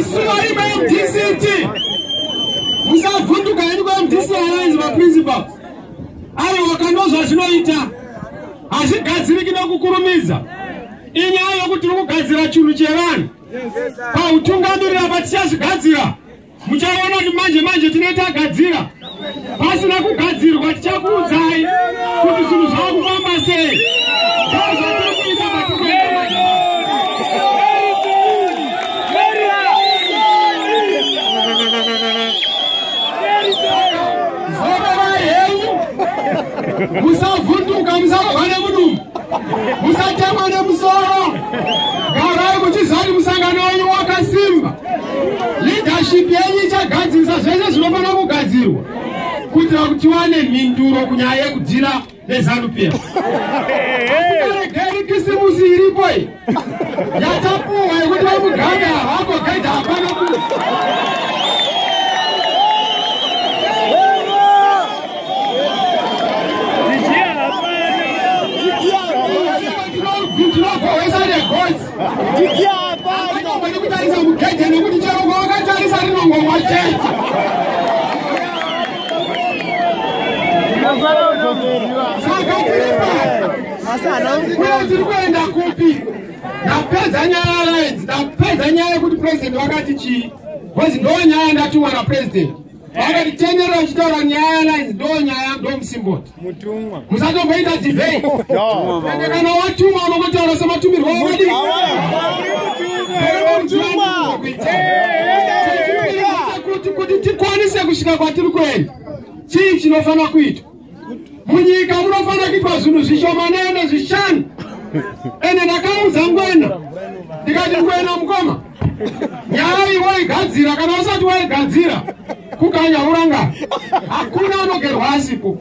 Isu vari muMDCT, musavhunduka henyu kuMDC Alliance maprincipals. Aiwa, kando zvazvinoita hazvigadziriki nokukurumidza. Inyaya yokuti tiri kugadzira chinhu chevanhu pautungamirira. Patichazvigadzira, muchaona kuti manje manje tinenge tagadzira. Pasina kugadzirwa, tichakuudzai kuti zvinhu zvava kufamba sei. Ndozvatiri kuita patiri kuenda. Zororai henyu, musavhunduka, musarwa nemudumbu, musatemwa nemusoro. Garai muchiziva kuti musangano wenyu wakasimba. Leadership yenyu ichagadzirisa zvese zvinofanira kugadzirwa kuitira kuti tiwane mhinduro kunyaya yekudeala neZANU PF. Hatikaregeri Kisimusi iripo iyi yatapuhwa yekuti vaMugabe havambogaidha. Hapana ku tinogohwesa negotsi. Hapana kutarisa mugedhe, nekuti chero kwawakatarisa rinongomwa chete. Saka tiri pa uye tiri kuenda kupi? Ndapedza nyaya yalines, ndapedza nyaya yekuti president vakati chii, because ndo nyaya ndatumwa napresident. Vakati tenderera uchitaura nyaya yalines. Ndo nyaya, ndo musimboti. Mutumwa. Musatomboita debate. Ende kana watumwa, unongotaura sematumirwo awadi. Mutumwa. Kuti tikwanise kusvika kwatiri kuenda, chii chinofanira kuitwa munyika? Munofanira kuitwa zvinhu zvishomanene zvishanu. Ende ndakaudza Ngwena, ndikati, "Ngwena mukoma, nyaya iyi waigadzira. Kana usati waigadzira, kukanya uranga hakuna anogerwa asipo."